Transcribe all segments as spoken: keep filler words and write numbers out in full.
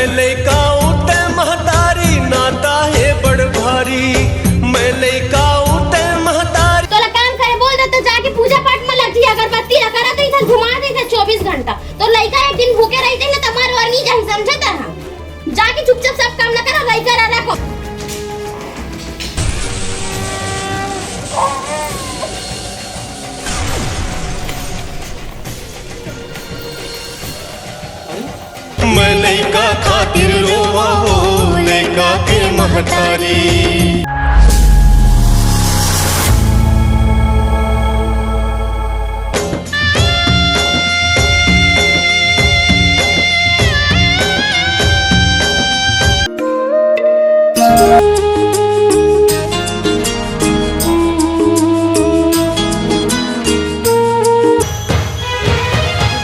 लइका उते महतारी, नाता हे बड़ भारी। मैं लइका उते महतारी। तोला काम करे बोल दे तो जाके पूजा पाठ में लग जी, अगरबत्ती ला करा तो इधर घुमा दे इधर चौबीस घंटा। तो लइका एक दिन भूखे रहिथे ना, तमार वर नहीं जाही, समझे तैं? जाके चुपचाप सब काम ला करा, लइका ला रखो। मैं लइका खातिर रोवा हो, लइका के महतारी।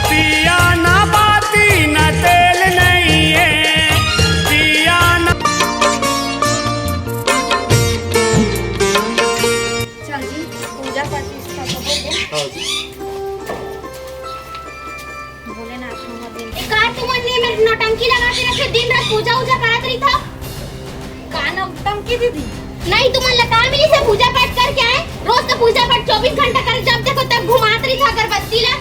दिया ना बाती ना तेल नहीं है, दिया ना। चल जी, पूजा प्रतिष्ठा तो हो गया। हाँ जी। भोलेनाथ हमर दिन। ए, का तुमन ने मेर नौटंकी लगा के रखे, दिन रात पूजा उजा करत रहिथा? का नौटंकी दीदी? नहीं, तुमन ला काम ही से पूजा पाठ करके आए, रोज तो पूजा पाठ चौबीस घंटा करे, जब देखो तब घुमात रहिथा अगरबत्ती ला।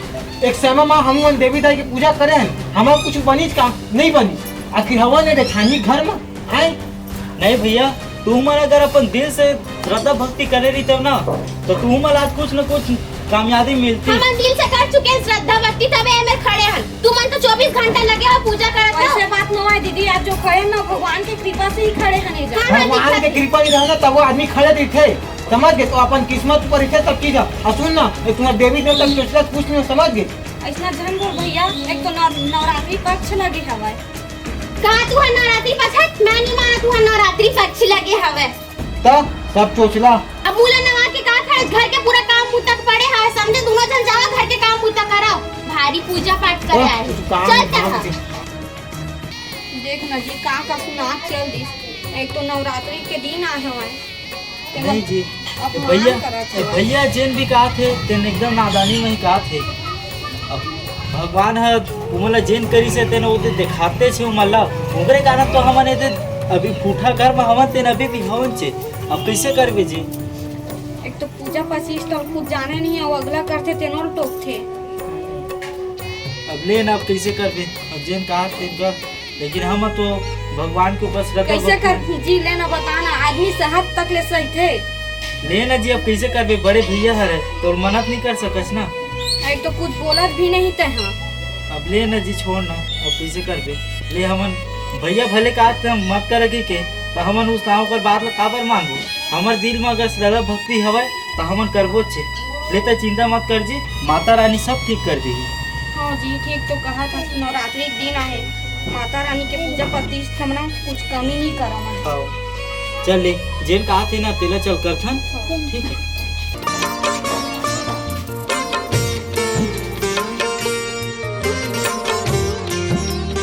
एक समय मा हम मन देवी दाई के पूजा करे हन, हमर कुछ बनिस का? नहीं बनिस। आखिर हवा ने रे छानी घर मा आए। नहीं भैया, तुमन अगर अपन दिल से श्रद्धा भक्ति करे रहितेव ना, तो तुमन ला आज कुछ न कुछ कामयाबी मिलती। हमन दिल से कर चुके हैं श्रद्धा भक्ति, तबे एमेर खड़े हन। तुमन तो चौबीस घंटा लगे हो पूजा करत हो। ऐसे बात नो है दीदी, आज जो खड़े ना भगवान के कृपा से ही खड़े हन एजा। हाँ, हाँ, भगवान के कृपा नहीं रहता तब वो आदमी खड़े रहिथे, समझ गए? तो अपन किस्मत ऊपर रहिथे सब चीज। और सुन ना, ये तुम्हारे देवी देवता के चोचला कुछ नहीं, समझ गए? ऐसना झन बोल भैया, एक तो नव-, नवरात्रि पक्ष लगे हवय। का तुहर नवरात्रि पक्ष? मैं नहीं माना तुहर नवरात्रि पक्ष लगे हवय। त सब चोचला। अब मुला नवा के का खड़े, घर के पूरा काम बुता के पड़े हवय, समझे? दोनों झन जावा घर के काम बुता करो, भारी पूजा पाठ करे ओह, आए। कुछ काम चल धाम तहाँ। के। देख न जी, का का सुनात चल दिस। एक तो नवरात्रि के दिन आए हवय, तेन नहीं जी, अपमान भैया, करत हवय। भैया जेन भी कहत हे, तेन एकदम नादानी में ही कहत हे। अब भगवान ह उमन ला जेन करिस हे, तेन ओदे देखाते छे उमन ला। ओकरे कारण तो हमन एदे अभी फूठा घर में हवन, तेन अभी भी हवन छे। अब कैसे करबे जी? एक तो पूजा पच्चीस तो कुछ जाने नहीं है, वो अगला करथे, तेनो ल टोकथे। अब ले ना, अब कैसे करबे? अब जेन कहत तेन कर। लेकिन हम तो भगवान के ऊपर श्रद्धा कैसे भक्ति कर जी, ले ना बता ना, आदमी सहत तक ले सहिथे। ले ना जी, अब कैसे करबे? बड़े भैया हरे, तो मना त नहीं कर सकस ना। एक तो कुछ बोलत भी नहीं ते हाँ। अब ले ना जी, छोड़ ना, अब कैसे करबे? ले हमन भैया भले का त मत कर के, के, तो हमन उस गाँव कर बात ला काबर मानबो? हमर दिल में अगर श्रद्धा भक्ति हवय, त हमन करबो छे। ले त चिंता मत कर जी, माता रानी सब ठीक कर देही। हाँ जी, ठीक तो कहा था, नवरात्रि के दिन आहे, माता रानी के पूजा प्रतिष्ठा में ना कुछ कमी नहीं करा मन। हाँ। चल ले, जेन कहा थे ना, तेला चल करथन। हाँ। ठीक है।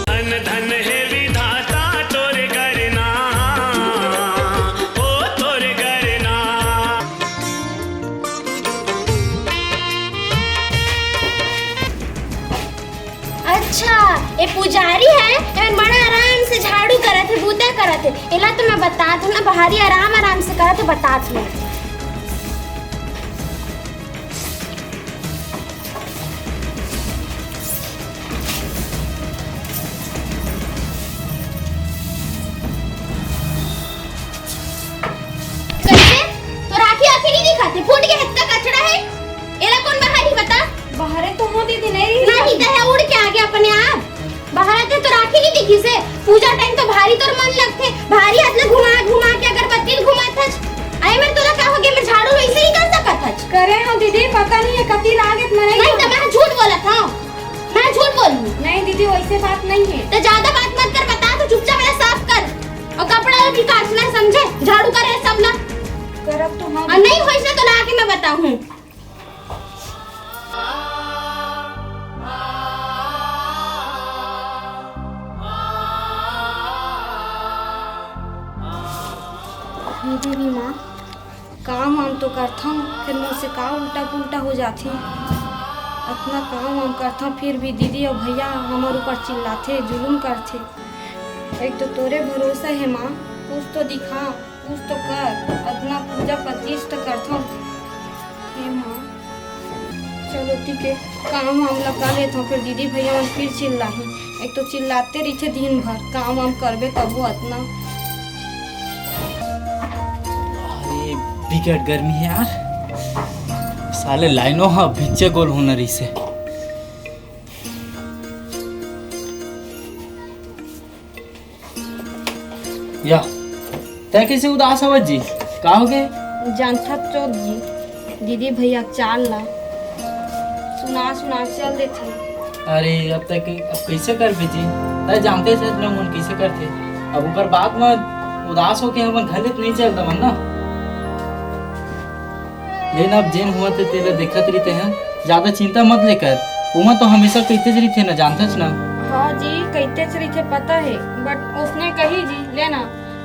धन धन हे विधाता तोर करना, ओ तोर करना। अच्छा, ये पुजारी है, एमन बड़ा आराम से झाड़ू करत हे, बूता करत हे। एला तो मैं बतात हूँ ना, भारी आराम आराम से करत हे, बतात हूँ। कैसे? तोर आँखी आँखी नहीं दिखाते? फूट के हत्ता कचड़ा है। एला कौन बहारी बता? बहारे तो हो दीदी, नहीं रही। नहीं, तहे उड़ के आगे अपने आप। बहारे ते तोर आँखी नहीं दिखिस हे। पूजा टाइम तो भारी तोर मन लगथे। भारी हाथ ले घुमा घुमा के अगरबत्ती ल घुमाथस। अरे मेर तोला का हो गया? मैं झाड़ू वैसे ही कर सकत हस। करे हो दीदी, पता नहीं है कति लागे त मरे नहीं, तो मैं झूठ बोलत हूँ। मैं झूठ बोलूँ? नहीं दीदी, वैसे बात नहीं है। तो ज्यादा बात मत कर, बता तो चुपचाप मेरा साफ कर। और कपड़ा भी काटना समझे, झाड़ू करे सब ना। करब तो हाँ। और नहीं होइस ना तो ला के मैं बताऊँ। हे देवी माँ, काम वाम तो करथंव, फेर मोर से का उल्टा पुल्टा हो जाथे। अतना काम वाम करथंव, फिर भी दीदी अउ भैया हमर ऊपर चिल्लाथे, जुलुम करथे। एक तो तोरे भरोसा हे माँ, कुछ तो दिखा, कुछ तो कर, अतना पूजा पच्चीस तो करथों। हे माँ, चलो ठीक है, काम वाम ला कर लेथों, फिर दीदी भैया मन फिर चिल्लाही। एक तो चिल्लाते रहिथे दिन भर, काम वाम करबे तबो अतना। अरे, बिकट गर्मी है यार, साले लाइनो ह भिच्चे गोल होना रहिसे। या, तै कैसे उदास हवत जी? का हो गए? जानथत चोद जी, दीदी भैया चाल ला सुना सुना चल देथे। अरे, अब तक, अब कैसे करबे जी? तै जानते छस ना, मन कैसे करथे। अब ओकर बात में उदास होके हमन घर ले तो नहीं चलता मन ना। लेकिन अब जेन हुआ थे, तेला देखत रहिते हैं, ज्यादा चिंता मत लेकर। ओमा तो हमेशा कहितेच रहिथे ना, जानथस ना। हाँ जी, कहितेच रहिथे, पता है, but उसने कही जी, लेना,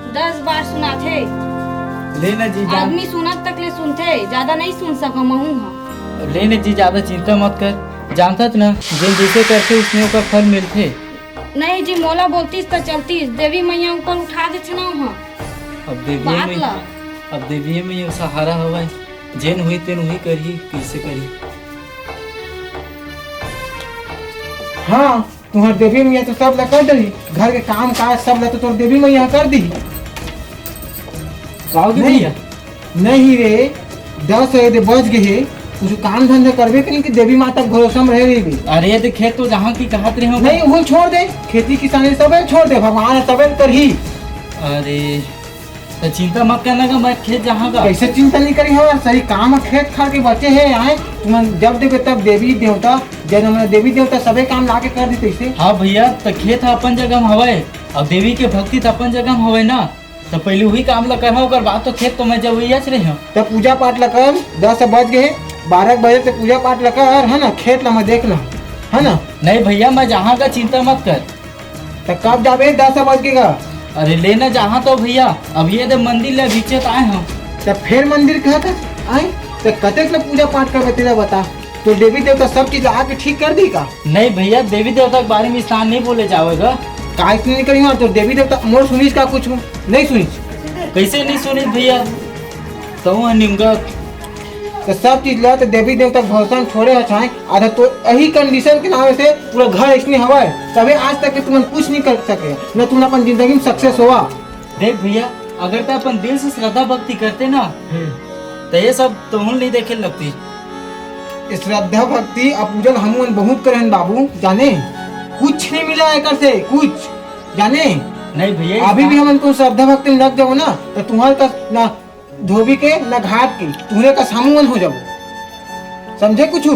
दस बार सुनाथे। लेना जी, जान- आदमी सुनत तक ले सुनथे, ज्यादा नहीं सुन सका महू हा। लेना जी, ज्यादा चिंता मत कर, जानथस ना, जेन जैसे करथे, उसने ओकर फल मिलथे। नहीं जी, मोला बोलतीस त चलतीस, देवी मैया ऊपर उठा देथे ना वहाँ अब देवी बात में, ला। अब देवी में ये सहारा हवय, जेन हुई तेन हुई करही, कैसे करही। हाँ, तुम्हार देवी मैया तो सब ला कर देही, घर के काम काज सब ला तो तोर देवी मैया कर दी। पाओगे नहीं। भैया? नहीं रे, दस हे दे बच गए हे, कुछ काम धंधा करबे कहीं कि देवी माता के भरोसा में रहे रहिबे। अरे, ये तो खेत तो जहाँ की कहत रहे हो। नहीं, वो छोड़ दे, खेती किसानी सबे छोड़ दे, भगवान सबे करही। अरे, तो चिंता मत करना का, मैं खेत जहाँ का। कैसे चिंता नहीं करी हो? सही काम है, खेत खार के बचे है, आए तुमन जब देखे तब देवी देवता, जब हमने देवी देवता सबे काम लाके कर दी तैसे। हाँ भैया, तो खेत ह अपन जगह में हवय, और देवी के भक्ति तो अपन जगह में हवय ना। तो पहले वही काम ला करहा, ओकर बाद तो खेत तो मैं जवइयाच रहे हूँ। तब पूजा पाठ ला कर, दस बज गए, बारह बजे से पूजा पाठ ला कर, है ना, खेत ला मैं देख ला, है ना। नहीं भैया, मैं जहाँ का चिंता मत कर। तो कब जाबे? दस बज के का? अरे लेना जहाँ तो भैया, अब ये दे मंदिर ले बीचे तो आए हम। तो फिर मंदिर कहा था आए, तो कतेक ले पूजा पाठ करबे तेला बता। तो देवी देवता सब चीज आके ठीक कर दी का? नहीं भैया, देवी देवता के बारे में इस तरह नहीं बोले जावेगा। का इसने नहीं करी हो? तो देवी देवता मोर सुनिस का कुछ? नहीं सुनिस। कैसे नहीं सुनिस भैया? तो है निमगत। तो सब चीज ला तो देवी देवता के भरोसा में छोड़े हो छाए। आधा तो यही कंडीशन के नाम से पूरा घर इसने हवा है। तबे आज तक के तुमन कुछ नहीं कर सके, न तुमन अपन जिंदगी में सक्सेस होवा। देख भैया, अगर तै अपन दिल से श्रद्धा भक्ति करते ना, हम्म। तो ये सब तोहन नहीं देखे लगती। श्रद्धा भक्ति आ पूजन हमन बहुत करे हन बाबू, जाने कुछ नहीं मिला एकर से, कुछ जाने। नहीं भैया, अभी भी हमन को श्रद्धा भक्ति में लग जाओ ना, तो तुम्हारे का ना धोबी के ना घाट के, तुहरे का सामुअन हो जाबो। समझे कुछु?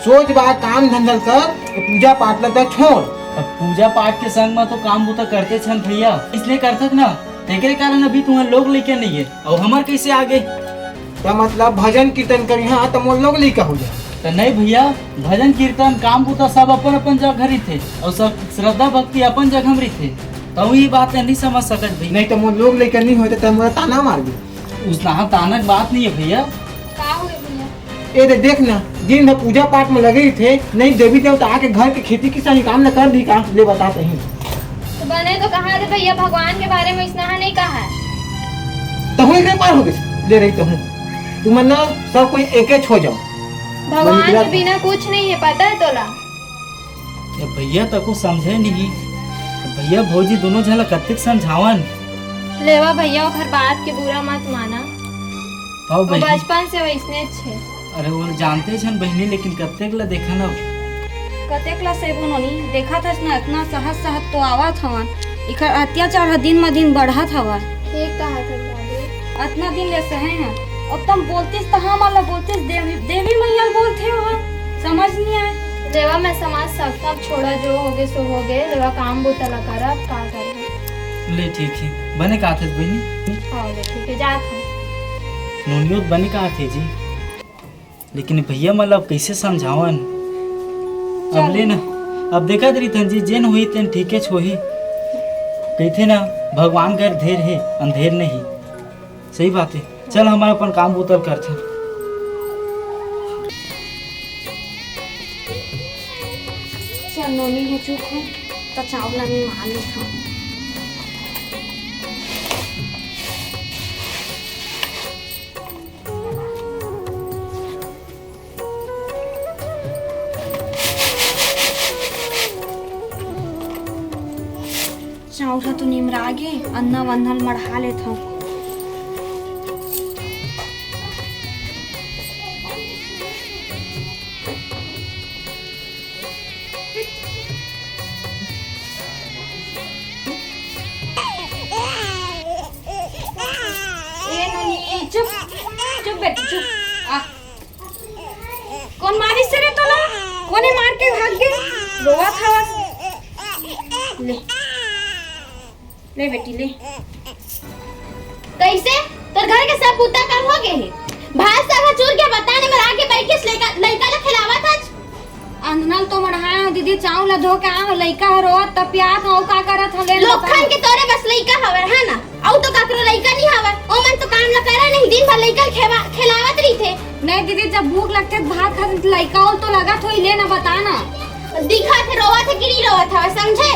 सोच बा, काम धंधा कर, पूजा पाठ ला तो छोड़। अब पूजा पाठ के संग में तो काम बुता करते छन भैया, इसलिए करथक ना, तेकरे कारण अभी तुम्हारे लोग लेके नहीं है, और हमार कैसे आगे? तो मतलब भजन कीर्तन करी, हाँ, तो मोर लोग लेके हो जाए। तो नहीं भैया, भजन कीर्तन काम बुता सब अपन अपन जगह रहिथे, और सब श्रद्धा भक्ति अपन जगह में रहिथे, तो ये बात नहीं समझ सकत भैया। नहीं तो मोर लोग लेके नहीं होते, तो मोर ताना मार दे। उस ताना ताना की बात नहीं है भैया। का हो गया भैया? ए दे देख ना, दिन भर पूजा पाठ में लगे रहिथे, नहीं देवी देवता आके घर के खेती किसानी काम न कर दी का? ले बता तही। तो बने तो कहा रे भैया, भगवान के बारे में इसना नहीं कहा है। तहूँ एक पार हो गए, ले रही तहूँ। तुमन ना सब कोई एकेच हो जाओ। भगवान के बिना कुछ नहीं है, पता है तोला? ये भैया तको समझे नहीं। भैया भौजी दोनों झन ला कतेक समझावन। लेवा भैया, ओखर बात के बुरा मत माना। हव वो बहिनी। बचपन से वैसने छे। अरे वो जानते छन बहिनी, लेकिन कतेक ला देखन अब। कतेक ला सेबू नोनी, देखत हस ना, इतना सहज सहज तो आवत हवन। इखर अत्याचार ह दिन म दिन बढ़त हवय। ठीक कहा था दादी। अतना दिन ले सहे हैं, अब तुम बोलतीस त हमन ला बोलतीस, देवी, देवी मैया ल बोलथे हो, समझ नहीं आए। लेवा मैं समझ सकता, अब छोड़ा, जो हो गए सो हो गए, लेवा काम बुता ला करा, अब का करबे। ले ठीक है, बने कहा थे बहिनी। हाँ ले ठीक है, जात हूँ। नोनियो त बने कहा थे जी, लेकिन भैया मन ला अब कैसे समझावन? अब चल। ले ना, अब देखत रहिथन जी, जेन होही तेन ठीकेच होही। कहिथे ना, भगवान घर धेर हे, अंधेर नहीं। सही बात है। चल, हमन अपन काम बुता ल करथन। चल, नोनी हे चुप हो, त चावल ला मैं मार लेथन। चाउर ह तो निमरा गे, अन्ना वन्ना ल मढ़ा लेथव। ए नोनी, चुप, चुप बेटी, चुप। आ। कोन मारिस रे तोला? कोने मार के भाग गे? रोवत हवस। ले, ले बेटी, ले। कइसे? तोर घर के सब बुता काम हो गे हे? भात साग चूर के बताने में आके बैठ के लइका, लइका ला खिलावत हच? अंधनल तो मढ़ाए हो दीदी, चाउर ला धो के आए हो, लइका ह रोवत तपियात हो, अउ का करत हो, ले न लोखन बताओ। के तोरे बस लइका हवय, है ना? अउ तो काकरो लइका नहीं हवय, ओमन तो काम ला करे नहीं, दिन भर लइका ल खेवा-, खिलावत रहिथे। नहीं दीदी, जब भूख लगथे त भात खाथे, लइका ओल तो लगत होई, ले ना बता ना। दिखत हे रोवत हे कि नहीं रोवत हवय, समझे?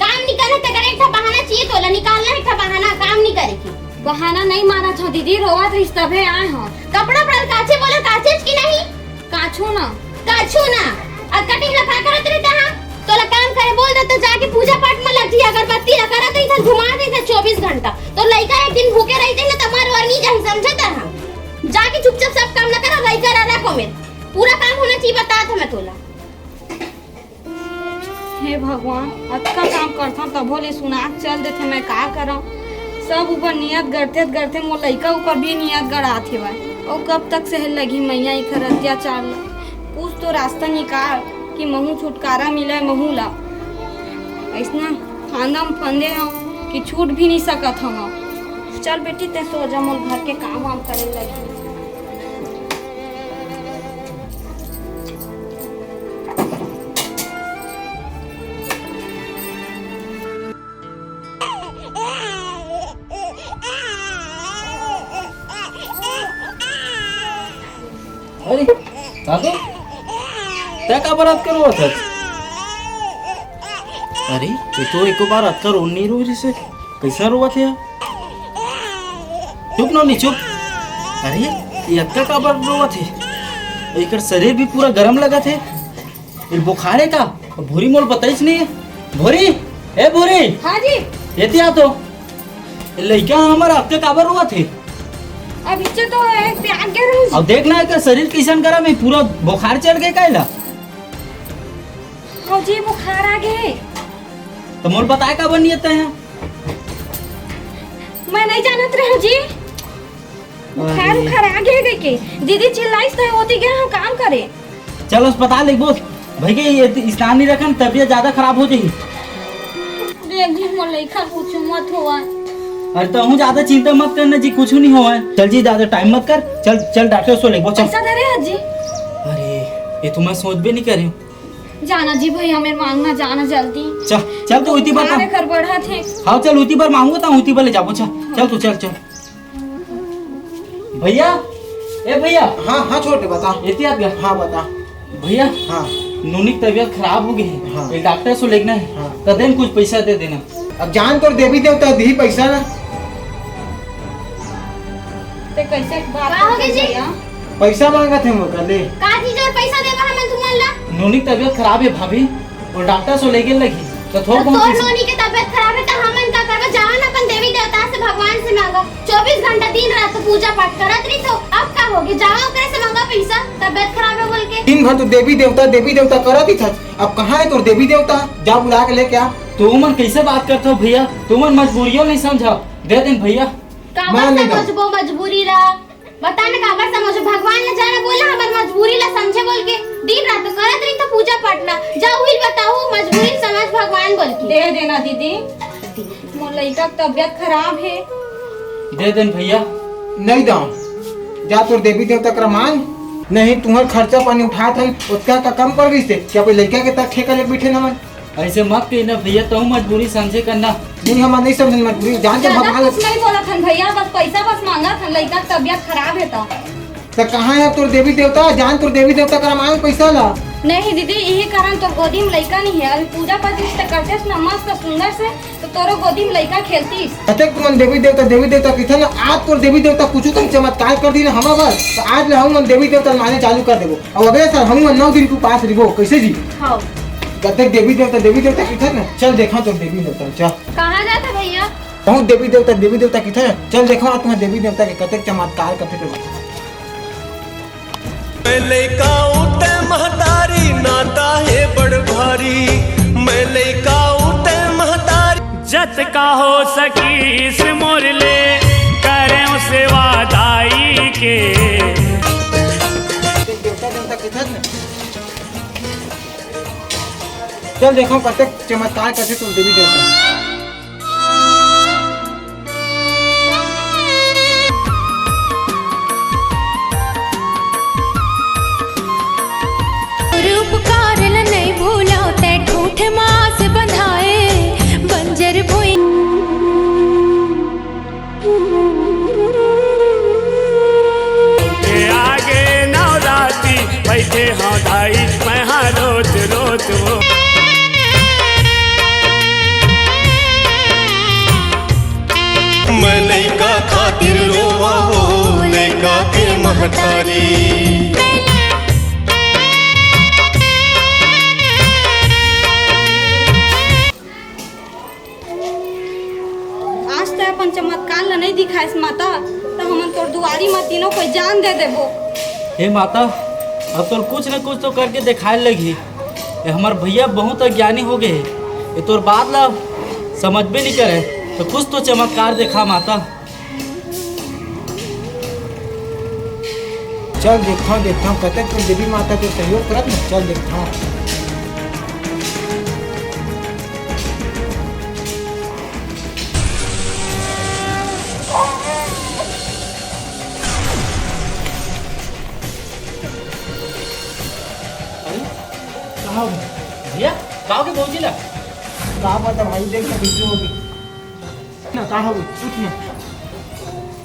काम नहीं करे तेकर एक ठा बहाना चाहिए तोला, निकालना एक ठा बहाना, काम नहीं करे के। बहाना नहीं मारत हो दीदी, रोवत रहिस तभे आए हो। कपड़ा पड़ल काचे बोले काचेच कि नहीं? काछू ना। काछू ना। अउ कटिंग ला का करत रहिते हा? तोला काम करे बोल दे तो जाके पूजा पाठ में लग जी, अगरबत्ती ला करत रहिते, घुमा देते चौबीस घंटा। तो लइका एक दिन भूखे रहिते ना, तमार वर नहीं जाही, समझे तहा? जाके चुपचाप सब काम ला कर, लइका ला रखो में। पूरा काम होना चाहिए, बता था मैं तोला। हे भगवान, अतका काम करथन तभो ले सुनात चल देथे, मैं का करंव? सब ऊपर नियत गढ़थे त गढ़थे, मोर लइका ऊपर भी नियत गढ़ात हेवय। अउ कब तक सहे लगही मैया इखर अत्याचार ल? कुछ तो रास्ता निकाल कि महू छुटकारा मिलय महू ला। अइसना फांदा म फंदे हंव कि छूट भी नइ सकत हंव। चल बेटी, तैं सो जा, मोर घर के काम वाम करे लगही। अरे दादू, तैं काबर अतका रोवत हस? अरे, ये तो एको बार अतका रोन नइ रोय रिहिसे। कइसन रोवत हे यार? चुप नोनी, चुप। अरे, ये अतका काबर रोवत हे? एकर शरीर भी पूरा गरम लगत हे। ये बुखार हे का? भूरी मोला बताइस नहीं। भूरी, ए भूरी। हाँ जी। एती आ तो। ये लइका हमर अतका काबर रोवत हे? अभी से तो एक प्यार के रही। अब देख ना, एकर शरीर कइसन गरम हे, पूरा बुखार चढ़ गे का एला? हाँ जी, बुखार आ गे। तो मोला बताए काबर नइ आते हैं? मैं नइ जानत रहेंव जी। बुखार अरे। उखार आ गे हे कहिके। दीदी चिल्लाइस त ओती गे हंव काम करे। चल अस्पताल लेगबो। भई के ये स्नान नइ रखन, तबियत ज्यादा खराब हो जाही। देख जी, मोर लइका कुछ मत होवय। अरे तहूँ ज्यादा चिंता मत करना जी, कुछ नइ होवय। चल जी, ज्यादा टाइम मत कर, चल, चल डॉक्टर से लेगबो, चल। पैसा दे रहे हैं जी। अरे, ये तो मैं सोचबे नइ करे हंव। जाना जी भई, हमें मांगना जाना जल्दी। चल, चल तो उती बर बुखार एकर बढ़त हे। हाँ, चल उती बर मांगो त उती बर ले जाबो, चल, चल तू, चल, चल। भइया, ए भइया। हाँ, हाँ, छोटे, बता। एती आ गा। हाँ, बता। भइया, हाँ। नोनी के तबियत खराब हो गे हे। हाँ। एक डॉक्टर से लेगना हे। हाँ। त देन कुछ पैसा दे देना। अब जान तोर देवी देवता दिही पैसा ना। ते कइसे बात का हो गे करत जी? भइया? पैसा मांगत हे मोर कर ले। का जी जोर पैसा देवा हमन तुमन ला? नोनी के तबियत खराब हे भाभी। वो डॉक्टर से लेगे लगही, तो थोड़ तो बहुत तोर पैसा। नोनी के तबियत खराब हे, तो हमन का करबो? जाओ ना अपन देवी देवता से, भगवान से मांगो। चौबीस घंटा दिन रात तो पूजा पाठ करत रही, तो अब का हो गे? जाओ ओकरे से मांगो पैसा, तबियत खराब हे बोल के। दिन भर तो देवी देवता, देवी देवता करत ही था, अब कहाँ हे तोर देवी देवता? जा बुला के लेके आ। तो उमन कइसे बात करत हो भइया? तुमन मजबूरियों नइ समझा। दे देन भइया। काबर मैं नहीं समझबो मजबूरी ला? बता ना, काबर समझो? भगवान ला जाना बोला, हमर मजबूरी ला समझे बोल के। दिन रात तो करत रही तो पूजा पाठ ला। जा उहिल बताओ, मजबूरी समझ भगवान बोल के। दे देना दीदी, मोर लइका के तबियत खराब हे। दे देन भइया। नहीं दाऊं, जा तोर देवी देवता करा मांग, नहीं तुहर खर्चा पानी उठात हन, ओतका का कम पड़ गइस ते, कि अपन लइका के तक ठेका ले बैठे नमन। अइसे मत कही ना भइया, तहूँ मजबूरी समझे कर ना। नहीं, हमन नइ समझन मजबूरी, जान के ज्यादा भगवान कुछ नइ बोलत हन भइया, बस पैसा बस मांगत हन, लइका के तबियत खराब हे त। त कहाँ हे तोर देवी देवता? जान तोर देवी देवता करा मांग पैसा ला। नहीं दीदी, इही कारण तोर गोदी में लइका नइ हे। अभी पूजा पाठ इस त करतेस ना मस्त सुंदर से, त तोरो गोदी में लइका खेलतीस। अतेक तुमन देवी देवता, देवी देवता कहिथन ना, आज तोर देवी देवता कुछु तो चमत्कार कर दी ना हमर बर, त आज ले हमन देवी देवता ल माने चालू कर देबो। अउ अगले साल हमन नौ दिन के उपास रहिबो, कइसे जी? हाँ। कतेक देवी देवता, देवी देवता किथे न? चल देखा तो देवी देवता, चल। कहाँ जाता भैया? बहुत देवी देवता, देवी देवता किथे न? चल देखा तुम्हारे देवी देवता के कतेक चमत्कार करथे। मैं लइका उते महतारी, नाता हे बड़ भारी। मैं लइका उते महतारी। जतका हो सकीस मोर ले, करें सेवा दाई के। देवता, देवता किथे न? चल देखा कतेक चमत्कार करथे तो देवी देवता। रूपकार ल नइ भूलव, तै ठूठ मास बंधाए, बंजर भुइं। के आगे नवराती बैठे हौं दाई, मैं हा रोत रोत वो। मैं लइका खातिर रोवा हो, लइका के महतारी। आज तै अपन चमत्कार ल नइ दिखाइस माता, त हमन तोर दुआरी म तीनों कोई जान दे देबो। हे माता, अब तोर कुछ न कुछ तो करके देखाए लगही। ये हमर भैया बहुत अज्ञानी हो गए हे, ये तोर बात ला समझबे नइ करे, तो कुछ तो चमत्कार देखा माता। चल देखथंव, देखथंव, कतेक तो देवी माता के सहयोग करत न, चल देखथंव। अरे, का हो गया? भैया, का हो गया भौजी ला? का पता भाई, देख ना, कैसे हो गई। ना, का हो गई? उठ ना।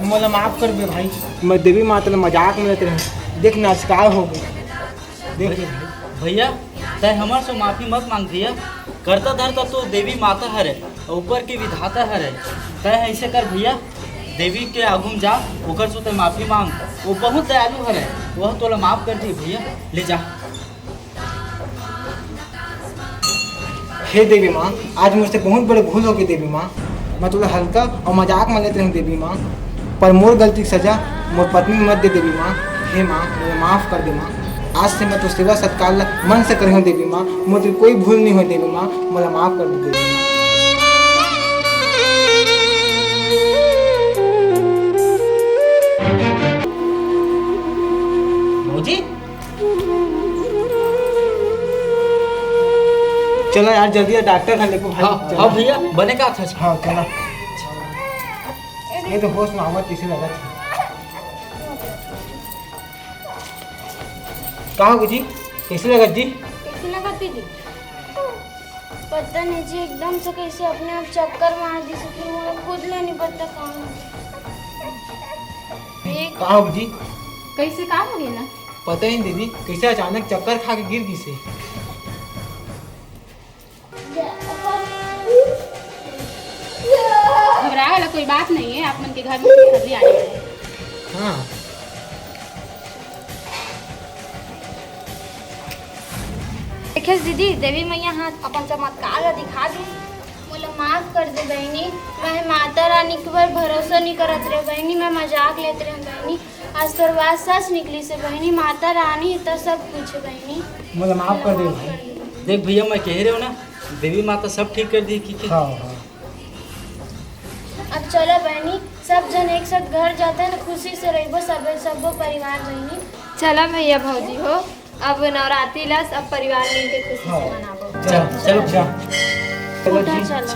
मोला माफ कर दे भाई, मैं देवी माता ले मजाक में लेते रहे। देख ना, आज का हो गई। देख ले भाई। भैया, तै हमर से माफी मत मांग भैया। करता धरता तो देवी माता हरे, ऊपर के विधाता हरे। तै ऐसे कर भैया, देवी के आगू में जा, ओकर से तै माफी मांग। वो बहुत दयालु हरे, वह तोला माफ कर दी भैया। ले जा। हे देवी माँ, आज मोर से बहुत बड़े भूल हो गई देवी माँ। मैं तोला हल्का और मजाक में लेते रहूँ देवी माँ, पर मोर गलती की सजा मोर पत्नी मत दे देवी माँ। हे माँ, मोला माफ कर दे माँ। आज से मैं तो सेवा सत्कार ला मन से करूँ देवी माँ। मोर से कोई भूल नहीं हो देवी माँ, मोला माफ कर दे देवी माँ। भौजी, चलो यार, जल्दी यार, डॉक्टर घर लेको भाई, हाँ, चलो। हाँ भैया, बने का था? हाँ, चलो। ये तो होश में आवत कैसे लगत है? का हो जी? कैसे लगत जी? कैसे लगत दीदी? पता नहीं जी, एकदम से कैसे अपने आप चक्कर मार दी, फिर मोला खुद ले नहीं पता कहाँ। एक का हो जी? कैसे का हो गया ना? पता ही नहीं दीदी, कैसे अचानक चक्कर खा के गिर गिसे। घबराए वाला कोई बात नहीं है, आप मन के घर में खुशखबरी आने वाला है। हाँ। देखेस दीदी, देवी मैया हा अपन चमत्कार ला दिखा दीस। मोला माफ कर दे बहिनी, मैं माता रानी के ऊपर भरोसा नहीं करत रहे बहिनी, मैं मजाक लेत रहे बहिनी। आज तोर बात सच निकली से बहिनी, माता रानी तो सब कुछ बहिनी। मोला माफ कर दे भाई। देख भैया, मैं कह रहे हो ना, देवी माता सब ठीक कर दी कि, कि हाँ, हाँ। अब चलो बहिनी, सब जन एक साथ घर जाते हैं ना, खुशी से रहिबो सब, सबो परिवार बहिनी। चलो भैया भौजी हो, अब नवरात्रि ला सब परिवार मिलके खुशी से हाँ। मनाबो। चल, चलो, जा। चलो उठा, जी। चलो।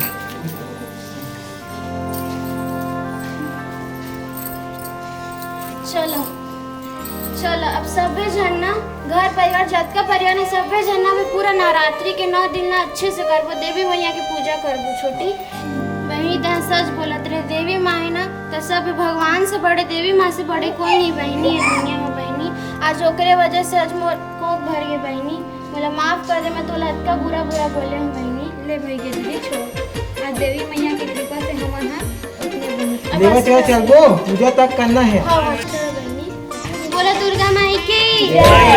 चलो, चलो, अब सभे झन ना, घर परिवार जतका परिवार ना, सभे झन ना, अभी पूरा नवरात्रि के नौ दिन ना अच्छे से करबो, देवी मैया के पूजा करबो। छोटी बहिनी, तैं सच बोलत रहे, देवी माँ है ना, तो सब भगवान से बड़े, देवी माँ से बड़े कोई नहीं बहिनी है दुनिया में बहिनी। आज ओकरे वजह से आज मोर कोख भर गे बहिनी, मोला माफ कर दे, मैं तोला अतका बुरा बुरा बोले हूँ बहिनी। ले भई गे दीदी, छोड़। आज देवी मैया के कृपा से हमन ह उतने बहुत। लेवा चला चलबो, पूजा तक करना है। हाँ, हाँ, चलो बहिनी। बोलो दुर्गा माई की जय।